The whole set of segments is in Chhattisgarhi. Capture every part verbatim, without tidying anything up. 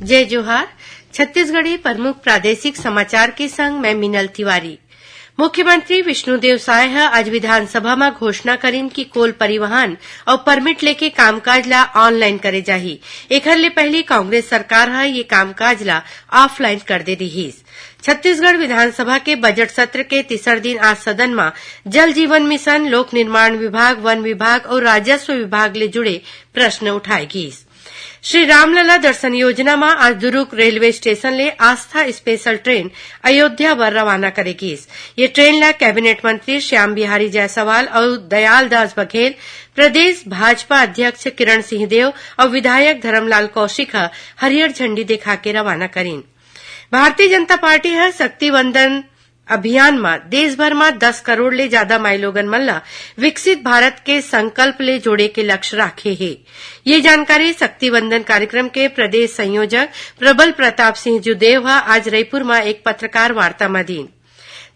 जय जोहार। छत्तीसगढ़ी प्रमुख प्रादेशिक समाचार के संग मैं मीनल तिवारी। मुख्यमंत्री विष्णुदेव साय ह आज विधानसभा म घोषणा करिन कि कोल परिवहन अउ परमिट लेके कामकाज ला ऑनलाइन करे जाही। एखर ले पहिली कांग्रेस सरकार ह ये कामकाज ला ऑफलाइन कर दे रिहिस। छत्तीसगढ़ विधानसभा के बजट सत्र के तीसर दिन आज सदन म जल जीवन मिशन, लोक निर्माण विभाग, वन विभाग अउ राजस्व विभाग ले जुड़े प्रश्न उठाए गीस। श्री रामलला दर्शन योजना म आज दुरूग रेलवे स्टेशन ले आस्था स्पेशल ट्रेन अयोध्या बर रवाना करे गीस। ये ट्रेन ला कैबिनेट मंत्री श्याम बिहारी जायसवाल अउ दयालदास बघेल, प्रदेश भाजपा अध्यक्ष किरण सिंहदेव अउ विधायक धरमलाल कौशिक ह हरियर झंडी दिखा के रवाना करिन। भारतीय जनता पार्टी ह शक्ति वंदन अभियान म देश भर म दस करोड़ ले जादा माईलोगन मन ल विकसित भारत के संकल्प ले जोड़े के लक्ष्य राखे हे। ये जानकारी शक्ति वंदन कार्यक्रम के प्रदेश संयोजक प्रबल प्रताप सिंह जुदेव ह आज रईपुर म एक पत्रकार वार्ता म दीन।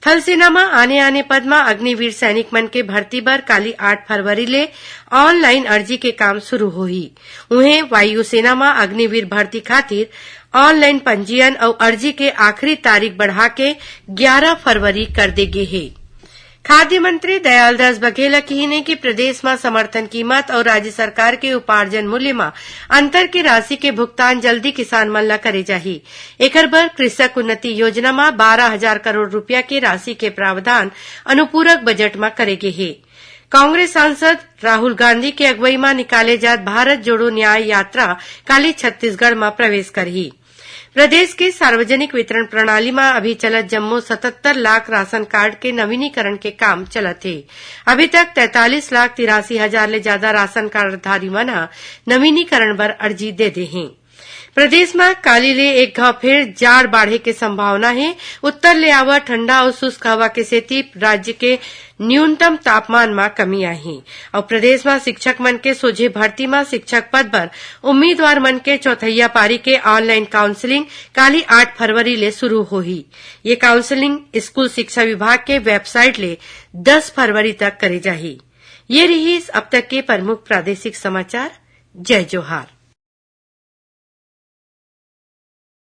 थल सेना म आने-आने पद म अग्निवीर सैनिक मन के भर्ती बर काली आठ फरवरी ले ऑनलाइन अर्जी के काम शुरू होही। उहें, वायुसेना म अग्निवीर भर्ती खातिर ऑनलाइन पंजीयन अउ अर्जी के आखिरी तारीख बढ़ा के ग्यारह फरवरी कर दे गे हे। खाद्य मंत्री दयालदास बघेल ह किहिन हे कि प्रदेश म समर्थन कीमत अउ राज्य सरकार के उपार्जन मूल्य म अंतर के राशि के भुगतान जल्दी किसान मन ल करे जाही। एखर बर कृषक उन्नति योजना म बारह हजार करोड़ रुपया के राशि के प्रावधान अनुपूरक बजट म करे गे हे। कांग्रेस सांसद राहुल गांधी के अगुवई म निकाले जात भारत जोड़ो न्याय यात्रा काली छत्तीसगढ़ म प्रवेश करही। प्रदेश के सार्वजनिक वितरण प्रणाली म अभी चलत जम्मो सतहत्तर लाख राशन कार्ड के नवीनीकरण के काम चलत हे। अभी तक तैंतालीस लाख तिरासी हजार ले जादा राशन कार्डधारी मन ह नवीनीकरण बर अर्जी दे दे हें। प्रदेश म काली ले एक घाव फेर जाड़ बाढ़े के संभावना हे। उत्तर ले आवत ठंडा अउ शुष्क हवा के सेती राज्य के न्यूनतम तापमान म कमी आही अउ प्रदेश म शिक्षक मन के सोझे भर्ती म शिक्षक पद बर उम्मीदवार मन के चौथैया पारी के ऑनलाइन काउंसलिंग काली आठ फरवरी ले शुरू होही। ये काउंसलिंग स्कूल शिक्षा विभाग के वेबसाइट ले दस फरवरी तक करे जाही। ये रिहिस अब तक के प्रमुख प्रादेशिक समाचार। जय जोहार।